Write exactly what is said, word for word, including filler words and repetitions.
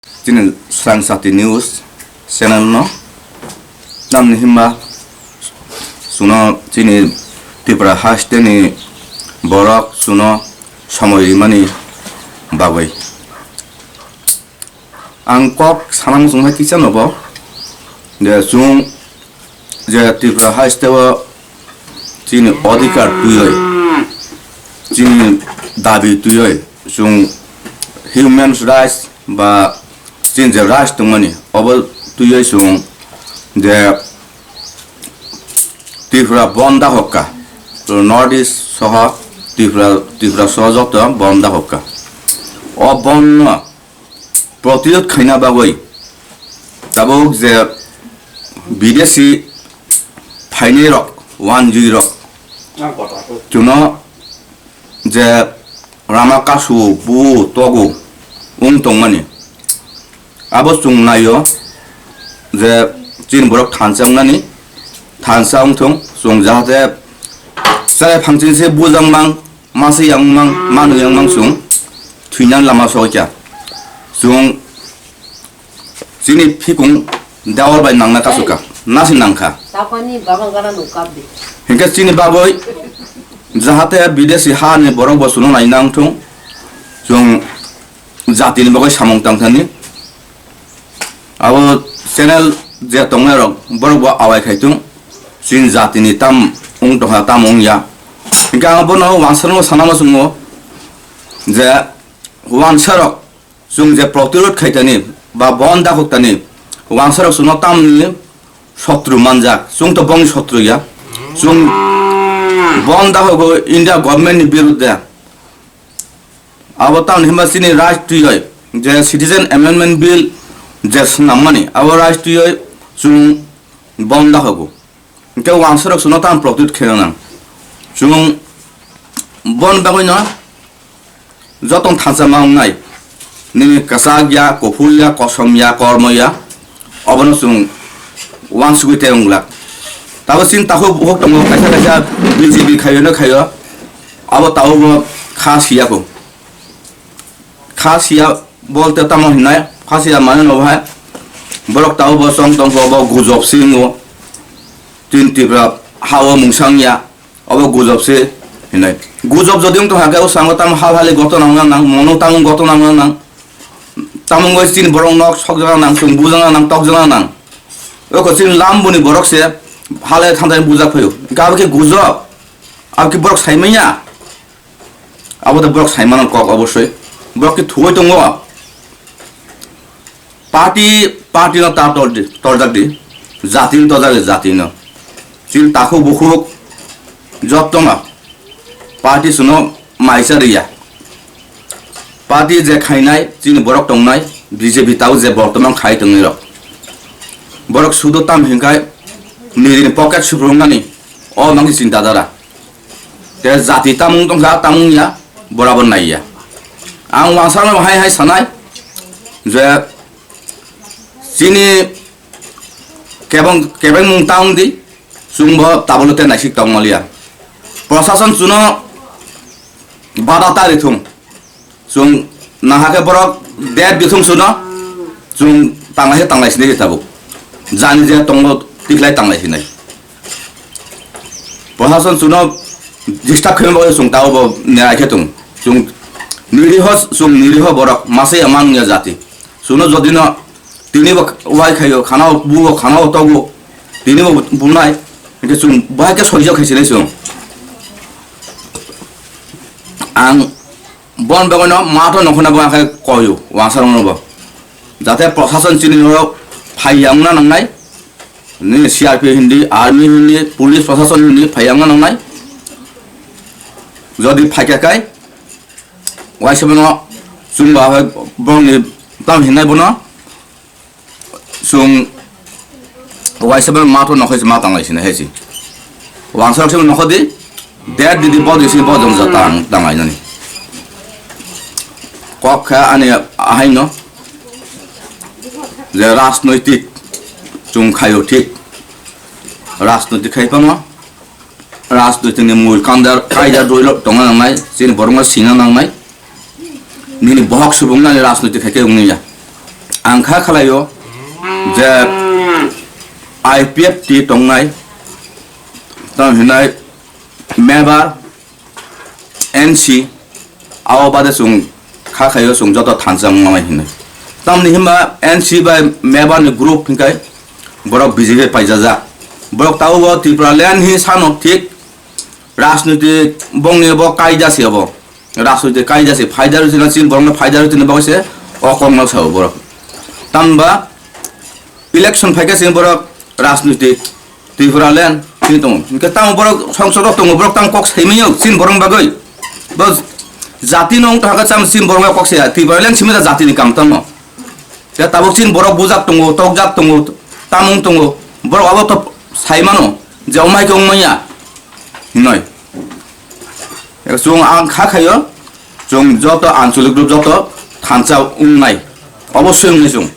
Chini Swrang Sati News channel no, tamni himba chwngno chini Tripura haste ni borok chwngno somoi rimani bagwi. Ang kok sana muchung hai kisa nobo je chwng je Tripura haste o chini odhikar twiwi, chini dabi twiwi, chwng human rights ba chini je rights tongmani, obo twiwi chwng je Tripura bon da hokka, North East soho Tripura, Tripura soho joto bon da hokka. O bon no protirod khaina bagwi tabuk je bidesi phainai rok, wanjwi rok, chuno je rama kasu bu togu wng tongmani, abo chwng naio je chini borok thansa wngnani, thansa wngthung, chwng jahate chaya phangching se bujang mang, masa yang mang, manu yang mang chwng thwina lama sokya. Chwng chini phikung dewal bai nangna kasukha, nasi nangkha. Tapani babang gana nukap di. Hinkhe chini bagwi jahate bidesi hani borok bo chwngno naina wngthung, chwng jatini bagwi samung tangthani. Abo channel je tongnai rok borok bo awai khai tung, chini jatini tam wng tongkha tam wng ya. Hinkhe ang bono wansarno sana muchungo je wansarok chwng je protirod khaitani ba bon dakhoktani, wansarok chwngno tamni sotru manjak, chwng to bongni sotru ya. Chwng bon dakhogo India government ni birudde. Abo tamni himba chini right twiwi je Citizen Amendment Bill je swnammani, abo right twiwi chwng bon dakhogo. Hinkhe wansarok chwngno tamo protirod khaina nang. Chwng bon bagwino jotong thansa ma wngnai. Nini kwchak ya, kuphur ya, kosom ya, kormo ya, obono chwng wansugwi tei wnglak. Tabuk chini takhuk bukhuk tongo, kaisa kaisa B J P khaio no khaio, abo tabukbo kha siya kho. Kha siya bolte tamo hinai, kha siya mane no bahai. Borok tabukbo chong tongkho, bo gujob se wngo. Tin Tripura hao mungsang ya, obo gujob se hinai. Gujob jodi wng tongkha khe, o sango tamo hal hali goto nangna nang, mono tamo goto nangna nang. Tamo wngwi chini borok nok sokjana nang, chwng bujana nang, tokjana nang. Oko chini lamboni borok se hale thanthani bujak phaio. Hinkhe abo khe gujob, abo khe borok saimanya. Abo da borok saimano kok obosoi. Borok khe thuwi tongo. Party, party no ta tol di, toljak di. Jati no toljak di, jati no. Chini takhuk bukhuk jotto no party suno maisa riya. Party je khainai, chini borok tongnai, B J P tao je bortoman khai tongnai rok. Borok sudo tam hinkhai, nini pocket suprungnani, o nangni chinta dara. Te jati tamung tongkha, tamung ya, borabor naiya. Ang wansano hai hai sanai, je chini kebeng, kebeng mung taung di, chwngbo tabolo te naisik tongmaliya. Prosason chuno bada ta rithung. Chwng nahakhe borok der bithung suno, chwng tanglai khe tanglai sinai khe tabuk. Jani je tongo tiklai tanglai sinai. Prosason chuno disturb khaima bagwi chwng tabo bo nerai khe tung. Chwng niriho, chwng niriho borok masa ya man ya jati. Chuno jodi no tini bo wai khaio, khana o bu o, khana o togo, tini bo bunai, hinkhe chwng bahai khe soijak khai sinai chwng. Ang bon bagwino matho nongkhorna bo ang khe koyo, wansarokno bo. Jate prosason chini norok phai ya wngna nangnai, nini C R P F hindi, army hindi, police prosason hindi phai ya wngna nangnai. Jodi phaikha kai, waisa bono chwng ba hai borokni tamo hinai bono. Chwng waisa bai matho nokhai se ma tanglai sini hai se. Wansarok se nokhodi, der didi bo disi bo jong ja tang, tanglai nani. Kok kha ani ahaino je rajnoitik chwng khaio thik. Rajnoitik khai phano rajnoitik ni mui kandar kaida doilo tongna nangnai, chini borokno sina nangnai. Nini bohok subung nani rajnoitik khai khe wngya. Ang kha khlaio je I P F T tongnai, tamo hinai member, N C, abo bade chwng kha khaio chwng joto thansa wng nai hinwi. Tamni hwnba N C bai member ni group hinkai borok B J P paijajak. Borok tabukbo Tripura land hi sano thik rajnitik bongni bo kaida se abo. Rajnitik kaida se phaida rwtwi na chin borokno phaida rwtwi na bagwi se o kokno sao borok. Tamni ba election phaikha chini borok rajnitik Tripura land chini tongo. Hinkhe tamo borok songsod rok tongo, borok tamo kok saimanya chini borok bagwi. Bo jati no wngtong hakhe cham chini borok kok saya. Tripura land simi da jati ni kam tamo. Te tabuk chini borok bujak tongo, tokjak tongo, tamung tongo. Borok abo to saimano je omai khe wngmanya hinoi. Chwng ang kha khaio, chwng joto anchalik group joto thansa wngnai. Obosoi wngnai chwng.